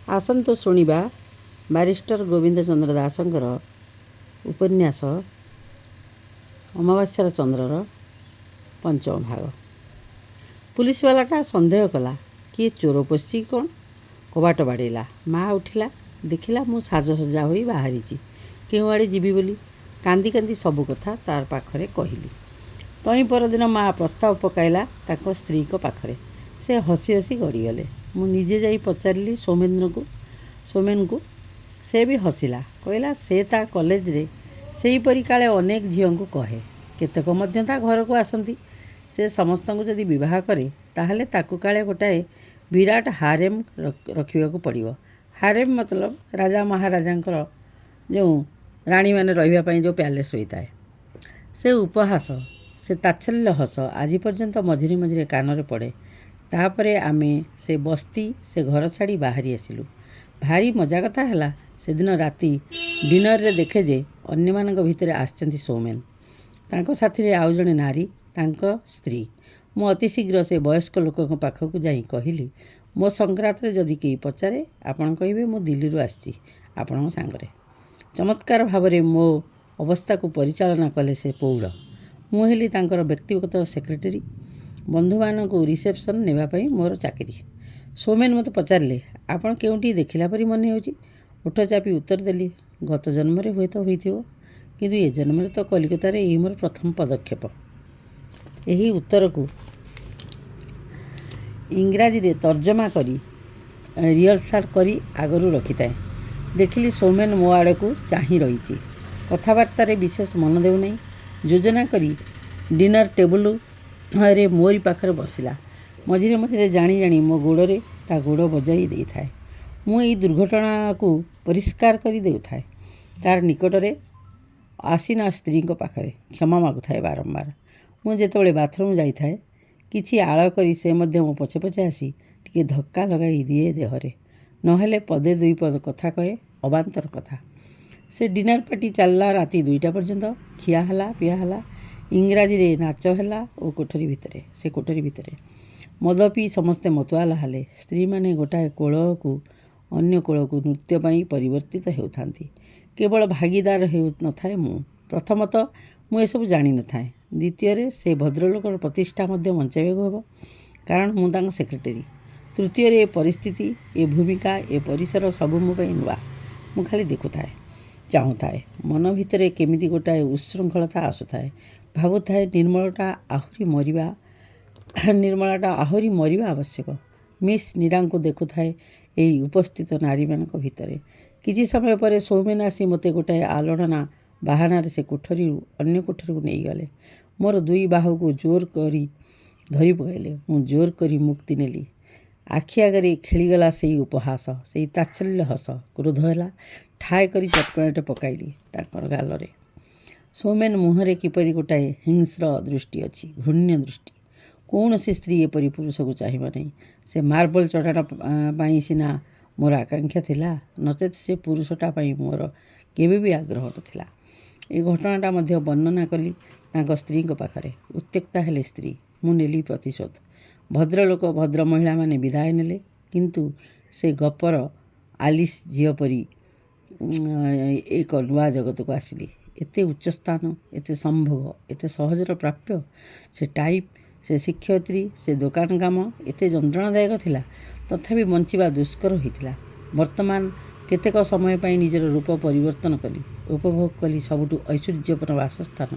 ଆସନ୍ତୁ ଶୁଣିବା ବାରିଷ୍ଟର ଗୋବିନ୍ଦ ଚନ୍ଦ୍ର ଦାସଙ୍କର ଉପନ୍ୟାସ ଅମାବାସ୍ୟାର ଚନ୍ଦ୍ରର ପଞ୍ଚମ ଭାଗ। ପୁଲିସବାଲାଟା ସନ୍ଦେହ କଲା, କିଏ ଚୋର ପଶିଛି କି କ'ଣ? କବାଟ ବାଡ଼େଇଲା। ମା ଉଠିଲା। ଦେଖିଲା ମୁଁ ସାଜସଜ୍ଜା ହୋଇ ବାହାରିଛି କେଉଁଆଡ଼େ ଯିବି ବୋଲି। କାନ୍ଦି କାନ୍ଦି ସବୁ କଥା ତାର ପାଖରେ କହିଲି। ତହିଁ ପରଦିନ ମା ପ୍ରସ୍ତାବ ପକାଇଲା ତାଙ୍କ ସ୍ତ୍ରୀଙ୍କ ପାଖରେ। ସେ ହସି ହସି ଗଡ଼ିଗଲେ। ମୁଁ ନିଜେ ଯାଇ ପଚାରିଲି ସୌମେନ୍ଦ୍ରକୁ, ସୌମେନକୁ। ସେ ବି ହସିଲା। କହିଲା, ସେ ତା କଲେଜରେ ସେହିପରି କାଳେ ଅନେକ ଝିଅଙ୍କୁ କହେ। କେତେକ ମଧ୍ୟ ତା ଘରକୁ ଆସନ୍ତି। ସେ ସମସ୍ତଙ୍କୁ ଯଦି ବିବାହ କରେ, ତାହେଲେ ତାକୁ କାଳେ ଗୋଟାଏ ବିରାଟ ହାରେମ୍ ରଖିବାକୁ ପଡ଼ିବ। ହାରେମ୍ ମତଲବ ରାଜା ମହାରାଜାଙ୍କର ଯେଉଁ ରାଣୀମାନେ ରହିବା ପାଇଁ ଯେଉଁ ପ୍ୟାଲେସ୍ ହୋଇଥାଏ। ସେ ଉପହାସ, ସେ ତାଚ୍ଛଲ୍ୟ ହସ ଆଜି ପର୍ଯ୍ୟନ୍ତ ମଝିରେ ମଝିରେ କାନରେ ପଡ଼େ। ତାପରେ ଆମେ ସେ ବସ୍ତି, ସେ ଘର ଛାଡ଼ି ବାହାରି ଆସିଲୁ। ଭାରି ମଜା କଥା ହେଲା, ସେଦିନ ରାତି ଡିନରରେ ଦେଖେ ଯେ ଅନ୍ୟମାନଙ୍କ ଭିତରେ ଆସିଛନ୍ତି ସୌମେନ୍। ତାଙ୍କ ସାଥିରେ ଆଉ ଜଣେ ନାରୀ, ତାଙ୍କ ସ୍ତ୍ରୀ। ମୁଁ ଅତି ଶୀଘ୍ର ସେ ବୟସ୍କ ଲୋକଙ୍କ ପାଖକୁ ଯାଇ କହିଲି, ମୋ ସଂକ୍ରାନ୍ତରେ ଯଦି କେହି ପଚାରେ, ଆପଣ କହିବେ ମୁଁ ଦିଲ୍ଲୀରୁ ଆସିଛି ଆପଣଙ୍କ ସାଙ୍ଗରେ। ଚମତ୍କାର ଭାବରେ ମୋ ଅବସ୍ଥାକୁ ପରିଚାଳନା କଲେ ସେ ପୌଢ଼। ମୁଁ ହେଲି ତାଙ୍କର ବ୍ୟକ୍ତିଗତ ସେକ୍ରେଟେରୀ। ବନ୍ଧୁମାନଙ୍କୁ ରିସେପସନ୍ ନେବା ପାଇଁ ମୋର ଚାକିରି। ସୌମେନ୍ ମୋତେ ପଚାରିଲେ, ଆପଣ କେଉଁଠି ଦେଖିଲା ପରି ମନେ ହେଉଛି। ଓଠ ଚାପି ଉତ୍ତର ଦେଲି, ଗତ ଜନ୍ମରେ ହୁଏତ ହୋଇଥିବ, କିନ୍ତୁ ଏ ଜନ୍ମରେ ତ କଲିକତାରେ ଏହି ମୋର ପ୍ରଥମ ପଦକ୍ଷେପ। ଏହି ଉତ୍ତରକୁ ଇଂରାଜୀରେ ତର୍ଜମା କରି ରିହର୍ସାଲ୍ କରି ଆଗରୁ ରଖିଥାଏ। ଦେଖିଲି ସୌମେନ୍ ମୋ ଆଡ଼କୁ ଚାହିଁ ରହିଛି। କଥାବାର୍ତ୍ତାରେ ବିଶେଷ ମନ ଦେଉନାହିଁ। ଯୋଜନା କରି ଡିନର ଟେବୁଲରେ ମୋରି ପାଖରେ ବସିଲା। ମଝିରେ ମଝିରେ ଜାଣି ଜାଣି ମୋ ଗୋଡ଼ରେ ତା ଗୋଡ଼ ବଜାଇ ଦେଇଥାଏ। ମୁଁ ଏଇ ଦୁର୍ଘଟଣାକୁ ପରିଷ୍କାର କରି ଦେଉଥାଏ। ତାର ନିକଟରେ ଆସୀନା ସ୍ତ୍ରୀଙ୍କ ପାଖରେ କ୍ଷମା ମାଗୁଥାଏ ବାରମ୍ବାର। ମୁଁ ଯେତେବେଳେ ବାଥରୁମ୍ ଯାଇଥାଏ, କିଛି ଆଳ କରି ସେ ମଧ୍ୟ ମୋ ପଛେ ପଛେ ଆସି ଟିକେ ଧକ୍କା ଲଗାଇ ଦିଏ ଦେହରେ। ନହେଲେ ପଦେ ଦୁଇ ପଦ କଥା କହେ, ଅବାନ୍ତର କଥା। ସେ ଡିନର ପାର୍ଟି ଚାଲିଲା ରାତି 2ଟା ପର୍ଯ୍ୟନ୍ତ। ଖିଆ ହେଲା, ପିଆ ହେଲା, ଇଂରାଜୀରେ ନାଚ ହେଲା ଓ କୋଠରୀ ଭିତରେ, ସେ କୋଠରୀ ଭିତରେ ମଦ ପିଇ ସମସ୍ତେ ମତୁଆଲା ହେଲେ। ସ୍ତ୍ରୀମାନେ ଗୋଟାଏ କୋଳକୁ ଅନ୍ୟ କୋଳକୁ ନୃତ୍ୟ ପାଇଁ ପରିବର୍ତ୍ତିତ ହେଉଥାନ୍ତି। କେବଳ ଭାଗିଦାର ହେଉନଥାଏ ମୁଁ। ପ୍ରଥମତଃ ମୁଁ ଏସବୁ ଜାଣିନଥାଏ। ଦ୍ୱିତୀୟରେ ସେ ଭଦ୍ରଲୋକର ପ୍ରତିଷ୍ଠା ମଧ୍ୟ ବଞ୍ଚାଇବାକୁ ହେବ, କାରଣ ମୁଁ ତାଙ୍କ ସେକ୍ରେଟେରୀ। ତୃତୀୟରେ ଏ ପରିସ୍ଥିତି, ଏ ଭୂମିକା, ଏ ପରିସର ସବୁ ମୋ ପାଇଁ ନୂଆ। ମୁଁ ଖାଲି ଦେଖୁଥାଏ, ଚାହୁଁଥାଏ। ମନ ଭିତରେ କେମିତି ଗୋଟାଏ ଉତ୍ଶୃଙ୍ଖଳତା ଆସୁଥାଏ। ଭାବୁଥାଏ, ନିର୍ମଳାଟା ଆହୁରି ମରିବା ଆବଶ୍ୟକ। ମିସ୍ ନୀରାଙ୍କୁ ଦେଖୁଥାଏ ଏହି ଉପସ୍ଥିତ ନାରୀମାନଙ୍କ ଭିତରେ। କିଛି ସମୟ ପରେ ସୌମେନ୍ ଆସି ମୋତେ ଗୋଟାଏ ଆଲଡ଼ନା ବାହାନାରେ ସେ କୋଠରୀରୁ ଅନ୍ୟ କୋଠରୀକୁ ନେଇଗଲେ। ମୋର ଦୁଇ ବାହୁକୁ ଜୋର କରି ଧରି ପକାଇଲେ। ମୁଁ ଜୋର କରି ମୁକ୍ତି ନେଲି। ଆଖି ଆଗରେ ଖେଳିଗଲା ସେଇ ଉପହାସ, ସେଇ ତାଚ୍ଛଲ୍ୟ ହସ। କ୍ରୋଧ ହେଲା। ଠାଏ କରି ଚଟକଣାଟେ ପକାଇଲି ତାଙ୍କର ଗାଲରେ। ସୌମେନ୍ ମୁହଁରେ କିପରି ଗୋଟାଏ ହିଂସ୍ର ଦୃଷ୍ଟି ଅଛି, ଘୃଣ୍ୟ ଦୃଷ୍ଟି। କୌଣସି ସ୍ତ୍ରୀ ଏପରି ପୁରୁଷକୁ ଚାହିଁବ ନାହିଁ। ସେ ମାର୍ବଲ ଚଟାଣ ପାଇଁ ସିନା ମୋର ଆକାଂକ୍ଷା ଥିଲା, ନଚେତ୍ ସେ ପୁରୁଷଟା ପାଇଁ ମୋର କେବେ ବି ଆଗ୍ରହ ନଥିଲା। ଏ ଘଟଣାଟା ମଧ୍ୟ ବର୍ଣ୍ଣନା କଲି ତାଙ୍କ ସ୍ତ୍ରୀଙ୍କ ପାଖରେ। ଉତ୍ତ୍ୟକ୍ତା ହେଲେ ସ୍ତ୍ରୀ। ମୁଁ ନେଲି ପ୍ରତିଶୋଧ। ଭଦ୍ରଲୋକ, ଭଦ୍ର ମହିଳାମାନେ ବିଦାୟ ନେଲେ। କିନ୍ତୁ ସେ ଗପର ଆଲିସ୍ ଝିଅ ପରି ଏକ ନୂଆ ଜଗତକୁ ଆସିଲି। ଏତେ ଉଚ୍ଚ ସ୍ଥାନ, ଏତେ ସମ୍ଭୋଗ, ଏତେ ସହଜରେ ପ୍ରାପ୍ୟ। ସେ ଟାଇପ୍, ସେ ଶିକ୍ଷୟିତ୍ରୀ, ସେ ଦୋକାନ କାମ ଏତେ ଯନ୍ତ୍ରଣାଦାୟକ ଥିଲା, ତଥାପି ବଞ୍ଚିବା ଦୁଷ୍କର ହୋଇଥିଲା। ବର୍ତ୍ତମାନ କେତେକ ସମୟ ପାଇଁ ନିଜର ରୂପ ପରିବର୍ତ୍ତନ କଲି। ଉପଭୋଗ କଲି ସବୁଠୁ ଐଶ୍ୱର୍ଯ୍ୟପୂର୍ଣ୍ଣ ବାସସ୍ଥାନ,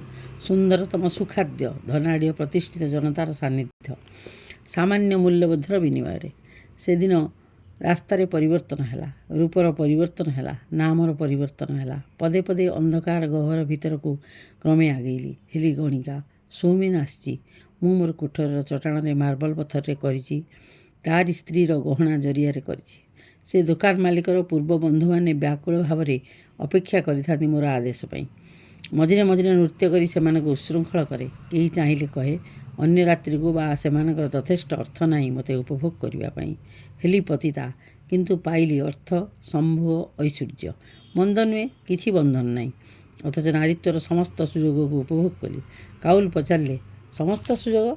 ସୁନ୍ଦରତମ ସୁଖାଦ୍ୟ, ଧନାଢ଼୍ୟ ପ୍ରତିଷ୍ଠିତ ଜନତାର ସାନ୍ନିଧ୍ୟ, ସାମାନ୍ୟ ମୂଲ୍ୟବୋଧର ବିନିମୟରେ। ସେଦିନ ରାସ୍ତାରେ ପରିବର୍ତ୍ତନ ହେଲା, ରୂପର ପରିବର୍ତ୍ତନ ହେଲା, ନାମର ପରିବର୍ତ୍ତନ ହେଲା। ପଦେ ପଦେ ଅନ୍ଧକାର ଗହ୍ୱର ଭିତରକୁ କ୍ରମେ ଆଗେଇଲି। ହେଲି ଗଣିକା। ସୌମେନ୍ ଆସିଛି। ମୁଁ ମୋର କୋଠରୀର ଚଟାଣରେ ମାର୍ବଲ ପଥରରେ କରିଛି, ତାରି ସ୍ତ୍ରୀର ଗହଣା ଜରିଆରେ କରିଛି। ସେ ଦୋକାନ ମାଲିକର ପୂର୍ବ ବନ୍ଧୁମାନେ ବ୍ୟାକୁଳ ଭାବରେ ଅପେକ୍ଷା କରିଥାନ୍ତି ମୋର ଆଦେଶ ପାଇଁ। ମଝିରେ ମଝିରେ ନୃତ୍ୟ କରି ସେମାନଙ୍କୁ ଉତ୍ଶୃଙ୍ଖଳ କରେ। କେହି ଚାହିଁଲେ କହେ, ଅନ୍ୟ ରାତ୍ରିକୁ ବା ସେମାନଙ୍କର ଯଥେଷ୍ଟ ଅର୍ଥ ନାହିଁ ମୋତେ ଉପଭୋଗ କରିବା ପାଇଁ। ହେଲି ପତିତା, କିନ୍ତୁ ପାଇଲି ଅର୍ଥ, ସମ୍ଭୋଗ, ଐଶ୍ୱର୍ଯ୍ୟ। ମନ୍ଦ ନୁହେଁ, କିଛି ବନ୍ଧନ ନାହିଁ। ଅଥଚ ନାରୀତ୍ୱର ସମସ୍ତ ସୁଯୋଗକୁ ଉପଭୋଗ କଲି। କାଉଲ ପଚାରିଲେ, ସମସ୍ତ ସୁଯୋଗ?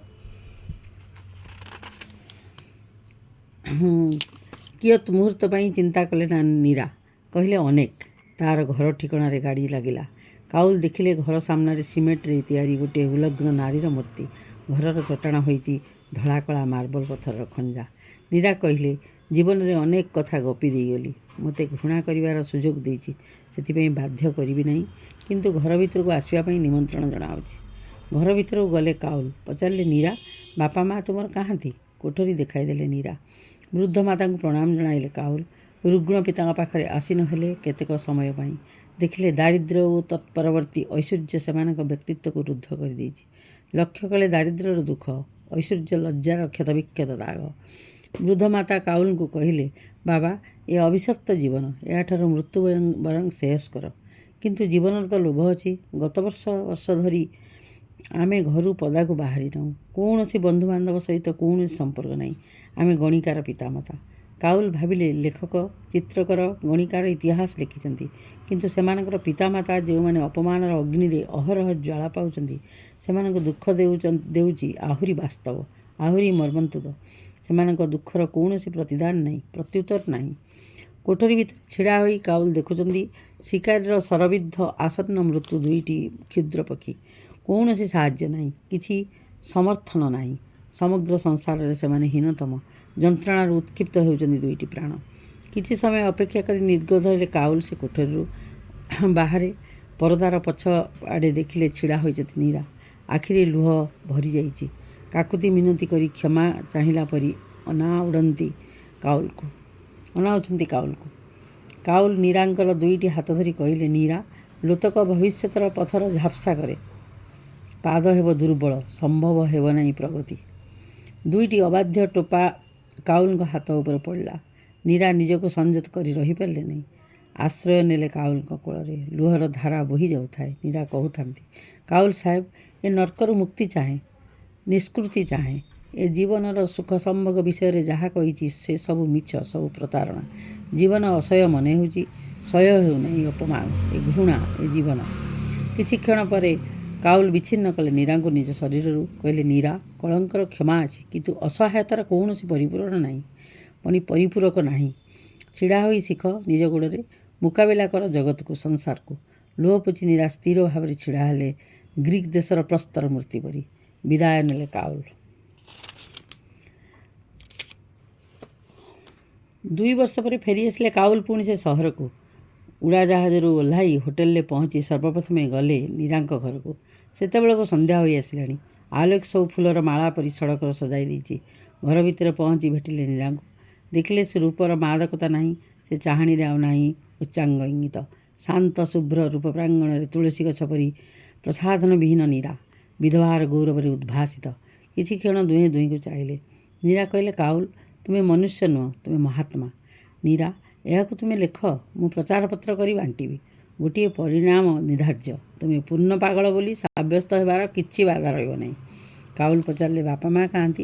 କିୟତ୍ ମୁହୂର୍ତ୍ତ ପାଇଁ ଚିନ୍ତା କଲେ ନା ନୀରା। କହିଲେ, ଅନେକ। ତାର ଘର ଠିକଣାରେ ଗାଡ଼ି ଲାଗିଲା। କାଉଲ ଦେଖିଲେ ଘର ସାମ୍ନାରେ ସିମେଣ୍ଟରେ ତିଆରି ଗୋଟିଏ ଉଲଗ୍ନ ନାରୀର ମୂର୍ତ୍ତି। ଘରର ଚଟାଣ ହୋଇଛି ଧଳାକଳା ମାର୍ବଲ ପଥରର ଖଞ୍ଜା। ନୀରା କହିଲେ, ଜୀବନରେ ଅନେକ କଥା ଗପି ଦେଇଗଲି। ମୋତେ ଘୃଣା କରିବାର ସୁଯୋଗ ଦେଇଛି, ସେଥିପାଇଁ ବାଧ୍ୟ କରିବି ନାହିଁ, କିନ୍ତୁ ଘର ଭିତରକୁ ଆସିବା ପାଇଁ ନିମନ୍ତ୍ରଣ ଜଣାଉଛି। ଘର ଭିତରକୁ ଗଲେ କାଉଲ। ପଚାରିଲେ ନୀରା, ବାପା ମା ତୁମର କାହାନ୍ତି? କୋଠରୀ ଦେଖାଇଦେଲେ ନୀରା। ବୃଦ୍ଧ ମାତାଙ୍କୁ ପ୍ରଣାମ ଜଣାଇଲେ କାଉଲ। ରୁଗ୍ଣ ପିତାଙ୍କ ପାଖରେ ଆସୀନ ହେଲେ କେତେକ ସମୟ ପାଇଁ। ଦେଖିଲେ ଦାରିଦ୍ର୍ୟ ଓ ତତ୍ପରବର୍ତ୍ତୀ ଐଶ୍ୱର୍ଯ୍ୟ ସେମାନଙ୍କ ବ୍ୟକ୍ତିତ୍ୱକୁ ରୁଦ୍ଧ କରିଦେଇଛି। ଲକ୍ଷ୍ୟ କଲେ ଦାରିଦ୍ର୍ୟର ଦୁଃଖ, ଐଶ୍ୱର୍ଯ୍ୟ ଲଜ୍ଜାର କ୍ଷତବିକ୍ଷତ ଦାଗ। ବୃଦ୍ଧ ମାତା କାଉଲଙ୍କୁ କହିଲେ, ବାବା, ଏ ଅଭିଶପ୍ତ ଜୀବନ, ଏହାଠାରୁ ମୃତ୍ୟୁ ବରଂ ଶ୍ରେୟସ୍କର। କିନ୍ତୁ ଜୀବନର ତ ଲୋଭ ଅଛି। ଗତ ବର୍ଷ ବର୍ଷ ଧରି ଆମେ ଘରୁ ପଦାକୁ ବାହାରି ନାହୁଁ। କୌଣସି ବନ୍ଧୁବାନ୍ଧବ ସହିତ କୌଣସି ସମ୍ପର୍କ ନାହିଁ। ଆମେ ଗଣିକାର ପିତାମାତା। କାଉଲ ଭାବିଲେ, ଲେଖକ, ଚିତ୍ରକର ଗଣିକାର ଇତିହାସ ଲେଖିଛନ୍ତି, କିନ୍ତୁ ସେମାନଙ୍କର ପିତାମାତା ଯେଉଁମାନେ ଅପମାନର ଅଗ୍ନିରେ ଅହରହ ଜ୍ୱାଳା ପାଉଛନ୍ତି, ସେମାନଙ୍କୁ ଦୁଃଖ ଦେଉଛି ଆହୁରି ବାସ୍ତବ, ଆହୁରି ମର୍ମନ୍ତୁଦ। ସେମାନଙ୍କ ଦୁଃଖର କୌଣସି ପ୍ରତିଦାନ ନାହିଁ, ପ୍ରତ୍ୟୁତ୍ତର ନାହିଁ। କୋଠରୀ ଭିତରେ ଛିଡ଼ା ହୋଇ କାଉଲ ଦେଖୁଛନ୍ତି ଶିକାରୀର ଶରବିଦ୍ଧ ଆସନ୍ନ ମୃତ୍ୟୁ ଦୁଇଟି କ୍ଷୁଦ୍ର ପକ୍ଷୀ। କୌଣସି ସାହାଯ୍ୟ ନାହିଁ, କିଛି ସମର୍ଥନ ନାହିଁ। ସମଗ୍ର ସଂସାରରେ ସେମାନେ ହୀନତମ। ଯନ୍ତ୍ରଣାରୁ ଉତ୍କ୍ଷିପ୍ତ ହେଉଛନ୍ତି ଦୁଇଟି ପ୍ରାଣ। କିଛି ସମୟ ଅପେକ୍ଷା କରି ନିର୍ଗତ ହେଲେ କାଉଲ ସେ କୋଠରୀରୁ। ବାହାରେ ପରଦାର ପଛ ଆଡ଼େ ଦେଖିଲେ ଛିଡ଼ା ହୋଇଛନ୍ତି ନୀରା। ଆଖିରେ ଲୁହ ଭରିଯାଇଛି। କାକୁତି ମିନତି କରି କ୍ଷମା ଚାହିଁଲା ପରି ଅନାଉଛନ୍ତି କାଉଲକୁ। କାଉଲ ନୀରାଙ୍କର ଦୁଇଟି ହାତ ଧରି କହିଲେ, ନୀରା, ଲୋତକ ଭବିଷ୍ୟତର ପଥର ଝାପ୍ସା କରେ। ପାଦ ହେବ ଦୁର୍ବଳ, ସମ୍ଭବ ହେବ ନାହିଁ ପ୍ରଗତି। ଦୁଇଟି ଅବାଧ୍ୟ ଟୋପା କାଉଲଙ୍କ ହାତ ଉପରେ ପଡ଼ିଲା। ନୀରା ନିଜକୁ ସଂଯତ କରି ରହିପାରିଲେ ନାହିଁ। ଆଶ୍ରୟ ନେଲେ କାଉଲଙ୍କ କୋଳରେ। ଲୁହର ଧାରା ବୋହି ଯାଉଥାଏ। ନୀରା କହୁଥାନ୍ତି, କାଉଲ ସାହେବ, ଏ ନର୍କରୁ ମୁକ୍ତି ଚାହେଁ, ନିଷ୍କୃତି ଚାହେଁ। ଏ ଜୀବନର ସୁଖ ସମ୍ଭୋଗ ବିଷୟରେ ଯାହା କହିଛି ସେ ସବୁ ମିଛ, ସବୁ ପ୍ରତାରଣା। ଜୀବନ ଅସହ୍ୟ ମନେ ହେଉଛି, ସହ୍ୟ ହେଉନାହିଁ ଅପମାନ, ଏ ଘୃଣା, ଏ ଜୀବନ। କିଛି କ୍ଷଣ ପରେ କାଉଲ ବିଚ୍ଛିନ୍ନ କଲେ ନୀରାଙ୍କୁ ନିଜ ଶରୀରରୁ। କହିଲେ, ନୀରା, କଳଙ୍କର କ୍ଷମା ଅଛି, କିନ୍ତୁ ଅସହାୟତାର କୌଣସି ପରିପୂରଣ ନାହିଁ, ପୁଣି ପରିପୂରକ ନାହିଁ। ଛିଡ଼ା ହୋଇ ଶିଖ ନିଜ ଗୋଡ଼ରେ, ମୁକାବିଲା କର ଜଗତକୁ, ସଂସାରକୁ। ଲୁହ ପୋଛି ନୀରା ସ୍ଥିର ଭାବରେ ଛିଡ଼ା ହେଲେ ଗ୍ରୀକ୍ ଦେଶର ପ୍ରସ୍ତର ମୂର୍ତ୍ତି ପରି। ବିଦାୟ ନେଲେ କାଉଲ। 2 ବର୍ଷ ପରେ ଫେରିଆସିଲେ କାଉଲ ପୁଣି ସେ ସହରକୁ। ଉଡ଼ାଜାହାଜରୁ ଓହ୍ଲାଇ ହୋଟେଲରେ ପହଞ୍ଚି ସର୍ବପ୍ରଥମେ ଗଲେ ନୀରାଙ୍କ ଘରକୁ। ସେତେବେଳକୁ ସନ୍ଧ୍ୟା ହୋଇ ଆସିଲାଣି। ଆଲୋକ ସବୁ ଫୁଲର ମାଳା ପରି ସଡ଼କର ସଜାଇ ଦେଇଛି। ଘର ଭିତରେ ପହଞ୍ଚି ଭେଟିଲେ ନୀରାଙ୍କୁ। ଦେଖିଲେ ସେ ରୂପର ମାଦକତା ନାହିଁ, ସେ ଚାହାଣୀରେ ଆଉ ନାହିଁ ଉଚ୍ଚାଙ୍ଗ ଇଙ୍ଗିତ। ଶାନ୍ତ ଶୁଭ୍ର ରୂପ ପ୍ରାଙ୍ଗଣରେ ତୁଳସୀ ଗଛ ପରି ପ୍ରସାଧନ ବିହୀନ ନୀରା, ବିଧବାର ଗୌରବରେ ଉଦ୍ଭାସିତ। କିଛି କ୍ଷଣ ଦୁହେଁ ଦୁହିଁଙ୍କୁ ଚାହିଁଲେ। ନୀରା କହିଲେ, କାଉଲ, ତୁମେ ମନୁଷ୍ୟ ନୁହଁ, ତୁମେ ମହାତ୍ମା। ନୀରା, ଏହାକୁ ତୁମେ ଲେଖ, ମୁଁ ପ୍ରଚାରପତ୍ର କରି ବାଣ୍ଟିବି। ଗୋଟିଏ ପରିଣାମ ନିର୍ଦ୍ଧାର୍ଯ୍ୟ, ତୁମେ ପୂର୍ଣ୍ଣ ପାଗଳ ବୋଲି ସାବ୍ୟସ୍ତ ହେବାର କିଛି ବାଧା ରହିବ ନାହିଁ। କାଉଲ ପଚାରିଲେ, ବାପା ମା କାହାନ୍ତି?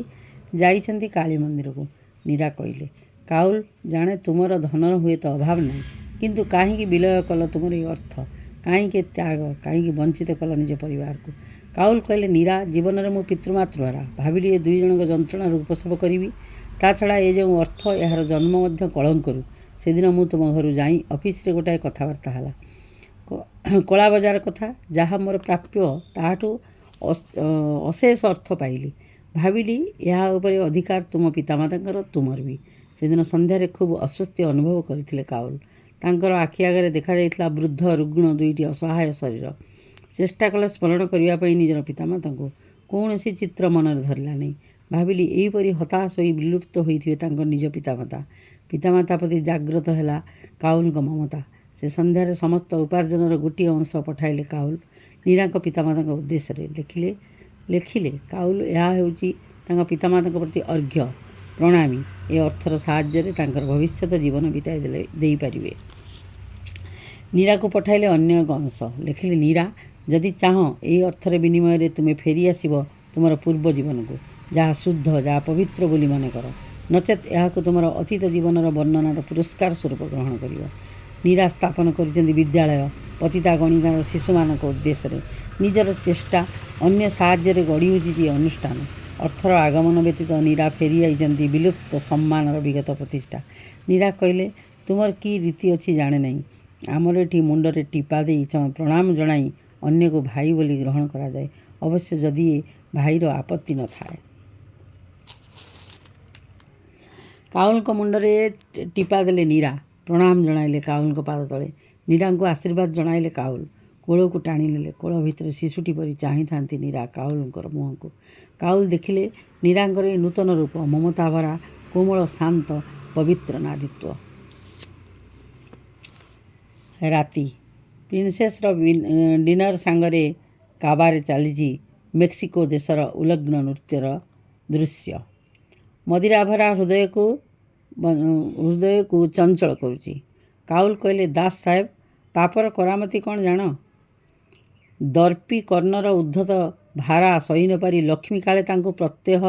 ଯାଇଛନ୍ତି କାଳୀ ମନ୍ଦିରକୁ, ନୀରା କହିଲେ। କାଉଲ, ଜାଣେ ତୁମର ଧନର ହୁଏତ ଅଭାବ ନାହିଁ, କିନ୍ତୁ କାହିଁକି ବିଲୟ କଲ ତୁମର ଏ ଅର୍ଥ? କାହିଁକି ତ୍ୟାଗ? କାହିଁକି ବଞ୍ଚିତ କଲ ନିଜ ପରିବାରକୁ? କାଉଲ କହିଲେ, ନୀରା, ଜୀବନରେ ମୁଁ ପିତୃମାତୃହରା। ଭାବିଲି ଏ ଦୁଇ ଜଣଙ୍କ ଯନ୍ତ୍ରଣାରୁ ଉପଶମ କରିବି। ତା ଛଡ଼ା ଏ ଯେଉଁ ଅର୍ଥ, ଏହାର ଜନ୍ମ ମଧ୍ୟ କଳଙ୍କରୁ। ସେଦିନ ମୁଁ ତୁମ ଘରୁ ଯାଇ ଅଫିସରେ ଗୋଟାଏ କଥାବାର୍ତ୍ତା ହେଲା, କଳା ବଜାର କଥା। ଯାହା ମୋର ପ୍ରାପ୍ୟ ତାହାଠୁ ଅଶେଷ ଅର୍ଥ ପାଇଲି। ଭାବିଲି ଏହା ଉପରେ ଅଧିକାର ତୁମ ପିତାମାତାଙ୍କର, ତୁମର ବି। ସେଦିନ ସନ୍ଧ୍ୟାରେ ଖୁବ୍ ଅସ୍ୱସ୍ତି ଅନୁଭବ କରିଥିଲେ କାଉଲ। ତାଙ୍କର ଆଖି ଆଗରେ ଦେଖାଯାଇଥିଲା ବୃଦ୍ଧ ରୁଗ୍ଣ ଦୁଇଟି ଅସହାୟ ଶରୀର। ଚେଷ୍ଟା କଲେ ସ୍ମରଣ କରିବା ପାଇଁ ନିଜର ପିତାମାତାଙ୍କୁ। କୌଣସି ଚିତ୍ର ମନରେ ଧରିଲା ନାହିଁ। ଭାବିଲି ଏହିପରି ହତାଶ ହୋଇ ବିଲୁପ୍ତ ହୋଇଥିବେ ତାଙ୍କ ନିଜ ପିତାମାତା। ପିତାମାତା ପ୍ରତି ଜାଗ୍ରତ ହେଲା କାଉଲଙ୍କ ମମତା। ସେ ସନ୍ଧ୍ୟାରେ ସମସ୍ତ ଉପାର୍ଜନର ଗୋଟିଏ ଅଂଶ ପଠାଇଲେ କାଉଲ ନୀରାଙ୍କ ପିତାମାତାଙ୍କ ଉଦ୍ଦେଶ୍ୟରେ। ଲେଖିଲେ କାଉଲ, ଏହା ହେଉଛି ତାଙ୍କ ପିତାମାତାଙ୍କ ପ୍ରତି ଅର୍ଘ୍ୟ, ପ୍ରଣାମୀ। ଏ ଅର୍ଥର ସାହାଯ୍ୟରେ ତାଙ୍କର ଭବିଷ୍ୟତ ଜୀବନ ବିତାଇ ଦେଇପାରିବେ। ନୀରାକୁ ପଠାଇଲେ ଅନ୍ୟ ଏକ ଅଂଶ। ଲେଖିଲେ, ନୀରା, ଯଦି ଚାହଁ ଏହି ଅର୍ଥର ବିନିମୟରେ ତୁମେ ଫେରିଆସିବ ତୁମର ପୂର୍ବ ଜୀବନକୁ, ଯାହା ଶୁଦ୍ଧ, ଯାହା ପବିତ୍ର ବୋଲି ମନେ କର। ନଚେତ୍ ଏହାକୁ ତୁମର ଅତୀତ ଜୀବନର ବର୍ଣ୍ଣନାର ପୁରସ୍କାର ସ୍ୱରୂପ ଗ୍ରହଣ କରିବ। ନୀରା ସ୍ଥାପନ କରିଛନ୍ତି ବିଦ୍ୟାଳୟ, ପତିତା ଗଣିକାର ଶିଶୁମାନଙ୍କ ଉଦ୍ଦେଶ୍ୟରେ। ନିଜର ଚେଷ୍ଟା, ଅନ୍ୟ ସାହାଯ୍ୟରେ ଗଢ଼ି ଉଠିଛି ଏ ଅନୁଷ୍ଠାନ। ଅର୍ଥର ଆଗମନ ବ୍ୟତୀତ ନୀରା ଫେରିଯାଇଛନ୍ତି ବିଲୁପ୍ତ ସମ୍ମାନର ବିଗତ ପ୍ରତିଷ୍ଠା। ନୀରା କହିଲେ, ତୁମର କି ରୀତି ଅଛି ଜାଣେ ନାହିଁ। ଆମର ଏଠି ମୁଣ୍ଡରେ ଟିପା ଦେଇ ପ୍ରଣାମ ଜଣାଇ ଅନ୍ୟକୁ ଭାଇ ବୋଲି ଗ୍ରହଣ କରାଯାଏ, ଅବଶ୍ୟ ଯଦି ଏ ଭାଇର ଆପତ୍ତି ନଥାଏ। କାଉଲଙ୍କ ମୁଣ୍ଡରେ ଟିପା ଦେଲେ ନୀରା। ପ୍ରଣାମ ଜଣାଇଲେ କାଉଲଙ୍କ ପାଦ ତଳେ। ନୀରାଙ୍କୁ ଆଶୀର୍ବାଦ ଜଣାଇଲେ କାଉଲ। କୋଳକୁ ଟାଣିନେଲେ। କୋଳ ଭିତରେ ଶିଶୁଟି ପରି ଚାହିଁଥାନ୍ତି ନୀରା କାଉଲଙ୍କର ମୁହଁକୁ। କାଉଲ ଦେଖିଲେ ନୀରାଙ୍କର ଏ ନୂତନ ରୂପ, ମମତାଭରା, କୋମଳ, ଶାନ୍ତ, ପବିତ୍ର ନାରୀତ୍ୱ। ରାତି। ପ୍ରିନ୍ସେସ୍ର ଡିନର ସାଙ୍ଗରେ କାବାରେ ଚାଲିଛି ମେକ୍ସିକୋ ଦେଶର ଉଲଗ୍ନ ନୃତ୍ୟର ଦୃଶ୍ୟ। ମଦିରାଭରା ହୃଦୟକୁ ଚଞ୍ଚଳ କରୁଛି। କାଉଲ କହିଲେ, ଦାସ ସାହେବ, ପାପର କରାମତି କ'ଣ ଜାଣ? ଦର୍ପୀ କର୍ଣ୍ଣର ଉଦ୍ଧତ ଭାରା ସହି ନପାରି ଲକ୍ଷ୍ମୀ କାଳେ ତାଙ୍କୁ ପ୍ରତ୍ୟହ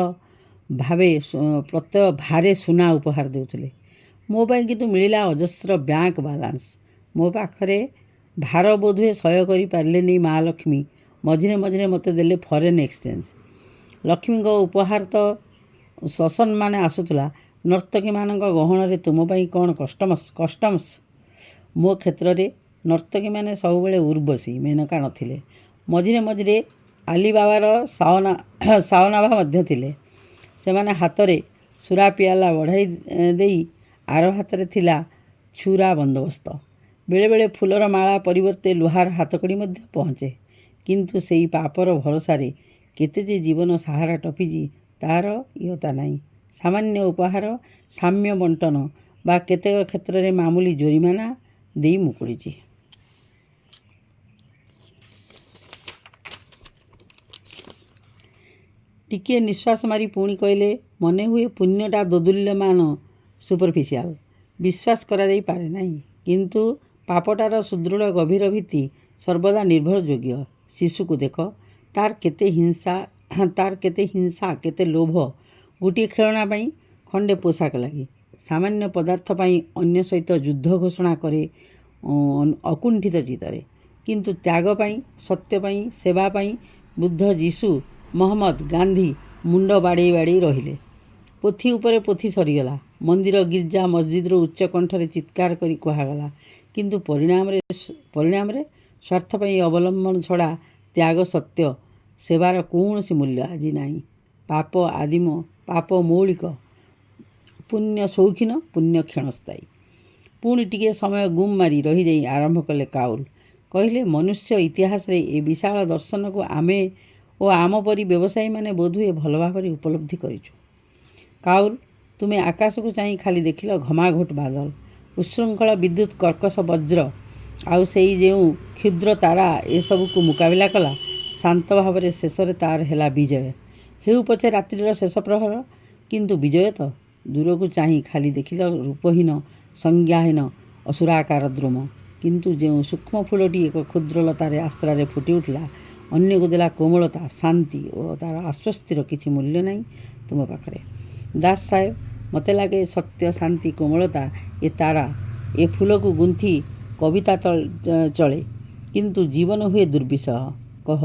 ଭାରେ ସୁନା ଉପହାର ଦେଉଥିଲେ। ମୋ ପାଇଁ କିନ୍ତୁ ମିଳିଲା ଅଜସ୍ର ବ୍ୟାଙ୍କ ବାଲାନ୍ସ। ମୋ ପାଖରେ ଭାର ବୋଧହୁଏ ସହ୍ୟ କରିପାରିଲେନି ମା ଲକ୍ଷ୍ମୀ। ମଝିରେ ମଝିରେ ମୋତେ ଦେଲେ ଫରେନ୍ ଏକ୍ସଚେଞ୍ଜ। ଲକ୍ଷ୍ମୀଙ୍କ ଉପହାର ତ ସସମ୍ମାନେ ଆସୁଥିଲା। ନର୍ତ୍ତକୀମାନଙ୍କ ଗହଣରେ ତୁମ ପାଇଁ କ'ଣ କଷ୍ଟମ୍ସ? ମୋ କ୍ଷେତ୍ରରେ ନର୍ତ୍ତକୀମାନେ ସବୁବେଳେ ଉର୍ବଶୀ, ମେନକା ନଥିଲେ। ମଝିରେ ମଝିରେ ଆଲିବାବାର ସାଓନାଭା ମଧ୍ୟ ଥିଲେ। ସେମାନେ ହାତରେ ସୁରା ପିଆଲା ବଢ଼ାଇ ଦେଇ ଆର ହାତରେ ଥିଲା ଛୁରା ବନ୍ଦୋବସ୍ତ। ବେଳେବେଳେ ଫୁଲର ମାଳା ପରିବର୍ତ୍ତେ ଲୁହାର ହାତକଡ଼ି ମଧ୍ୟ ପହଞ୍ଚେ। କିନ୍ତୁ ସେଇ ପାପର ଭରସାରେ କେତେ ଯେ ଜୀବନ ସାହାରା ଟପିଛି ତାର ଇୟତ୍ତା ନାହିଁ। ସାମାନ୍ୟ ଉପହାର, ସାମ୍ୟ ବଣ୍ଟନ ବା କେତେକ କ୍ଷେତ୍ରରେ ମାମୁଲି ଜୋରିମାନା ଦେଇ ମୁକୁଳିଛି। ଟିକିଏ ନିଶ୍ୱାସ ମାରି ପୁଣି କହିଲେ, ମନେହୁଏ ପୁଣ୍ୟଟା ଦୋଦୁଲ୍ୟମାନ, ସୁପରଫିସିଆଲ, ବିଶ୍ୱାସ କରାଯାଇପାରେ ନାହିଁ। କିନ୍ତୁ ପାପଟାର ସୁଦୃଢ଼ ଗଭୀର ଭିତ୍ତି ସର୍ବଦା ନିର୍ଭରଯୋଗ୍ୟ। ଶିଶୁକୁ ଦେଖ, ତାର କେତେ ହିଂସା, ତାର କେତେ ହିଂସା, କେତେ ଲୋଭ। ଗୋଟିଏ ଖେଳଣା ପାଇଁ, ଖଣ୍ଡେ ପୋଷାକ ଲାଗି, ସାମାନ୍ୟ ପଦାର୍ଥ ପାଇଁ ଅନ୍ୟ ସହିତ ଯୁଦ୍ଧ ଘୋଷଣା କରେ ଅକୁଣ୍ଠିତ ଚିତ୍ତରେ। କିନ୍ତୁ ତ୍ୟାଗ ପାଇଁ, ସତ୍ୟ ପାଇଁ, ସେବା ପାଇଁ ବୁଦ୍ଧ, ଯୀଶୁ, ମହମ୍ମଦ, ଗାନ୍ଧୀ ମୁଣ୍ଡ ବାଡ଼େଇ ବାଡ଼େଇ ରହିଲେ। ପୋଥି ଉପରେ ପୋଥି ସରିଗଲା। ମନ୍ଦିର, ଗିର୍ଜା, ମସଜିଦରୁ ଉଚ୍ଚ କଣ୍ଠରେ ଚିତ୍କାର କରି କୁହାଗଲା। କିନ୍ତୁ ପରିଣାମରେ ସ୍ୱାର୍ଥ ପାଇଁ ଅବଲମ୍ବନ ଛଡ଼ା ତ୍ୟାଗ, ସତ୍ୟ, ସେବାର କୌଣସି ମୂଲ୍ୟ ଆଜି ନାହିଁ। ପାପ ଆଦିମ, ପାପ ମୌଳିକ, ପୁଣ୍ୟ ସୌଖିନ, ପୁଣ୍ୟ କ୍ଷଣସ୍ଥାୟୀ। ପୁଣି ଟିକିଏ ସମୟ ଗୁମ୍ ମାରି ରହିଯାଇ ଆରମ୍ଭ କଲେ କାଉଲ। କହିଲେ, ମନୁଷ୍ୟ ଇତିହାସରେ ଏ ବିଶାଳ ଦର୍ଶନକୁ ଆମେ ଓ ଆମ ପରି ବ୍ୟବସାୟୀମାନେ ବୋଧହୁଏ ଭଲ ଭାବରେ ଉପଲବ୍ଧି କରିଛୁ। କାଉଲ, ତୁମେ ଆକାଶକୁ ଚାହିଁ ଖାଲି ଦେଖିଲ ଘମାଘୋଟ ବାଦଲ, ଉତ୍ଶୃଙ୍ଖଳ ବିଦ୍ୟୁତ୍, କର୍କଶ ବଜ୍ର, ଆଉ ସେଇ ଯେଉଁ କ୍ଷୁଦ୍ର ତାରା ଏସବୁକୁ ମୁକାବିଲା କଲା ଶାନ୍ତ ଭାବରେ। ଶେଷରେ ତାର ହେଲା ବିଜୟ। ହେଉ ପଛେ ରାତ୍ରିର ଶେଷ ପ୍ରହର, କିନ୍ତୁ ବିଜୟ ତ। ଦୂରକୁ ଚାହିଁ ଖାଲି ଦେଖିଲ ରୂପହୀନ, ସଂଜ୍ଞାହୀନ ଅସୁରାକାର ଦ୍ରୁମ। କିନ୍ତୁ ଯେଉଁ ସୂକ୍ଷ୍ମ ଫୁଲଟି ଏକ କ୍ଷୁଦ୍ରଲତାରେ ଆଶ୍ରାରେ ଫୁଟି ଉଠିଲା, ଅନ୍ୟକୁ ଦେଲା କୋମଳତା, ଶାନ୍ତି ଓ ତାର ଆଶ୍ୱସ୍ତିର କିଛି ମୂଲ୍ୟ ନାହିଁ ତୁମ ପାଖରେ। ଦାସ ସାହେବ, ମୋତେ ଲାଗେ ସତ୍ୟ, ଶାନ୍ତି, କୋମଳତା ଏ ତାରା, ଏ ଫୁଲକୁ ଗୁନ୍ଥି କବିତା ଚଳେ, କିନ୍ତୁ ଜୀବନ ହୁଏ ଦୁର୍ବିସହ। କହ,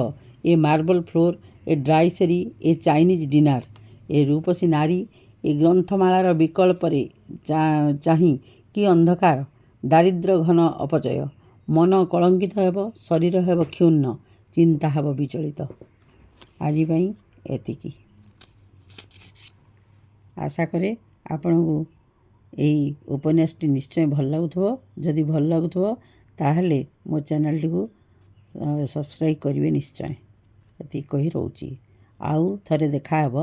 ଏ ମାର୍ବଲ ଫ୍ଲୋର, ଏ ଡ୍ରାଇ ସେରି, ଏ ଚାଇନିଜ୍ ଡିନର, ଏ ରୂପସୀ ନାରୀ, ଏ ଗ୍ରନ୍ଥମାଳାର ବିକଳ୍ପରେ ଚାହିଁ କି ଅନ୍ଧକାର, ଦାରିଦ୍ର୍ୟ, ଘନ ଅପଚୟ। ମନ କଳଙ୍କିତ ହେବ, ଶରୀର ହେବ କ୍ଷୁଣ୍ଣ, ଚିନ୍ତା ହେବ ବିଚଳିତ। ଆଜି ପାଇଁ ଏତିକି। ଆଶା କରେ ଆପଣଙ୍କୁ ଏଇ ଉପନ୍ୟାସଟି ନିଶ୍ଚୟ ଭଲ ଲାଗୁଥିବ। ଯଦି ଭଲ ଲାଗୁଥିବ, ତାହେଲେ ମୋ ଚ୍ୟାନେଲଟିକୁ ସବସ୍କ୍ରାଇବ୍ କରିବେ ନିଶ୍ଚୟ। ଏତିକି କହି ରହୁଛି। ଆଉ ଥରେ ଦେଖାହେବ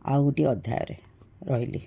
ଆଉ ଗୋଟିଏ ଅଧ୍ୟାୟରେ। ରହିଲି।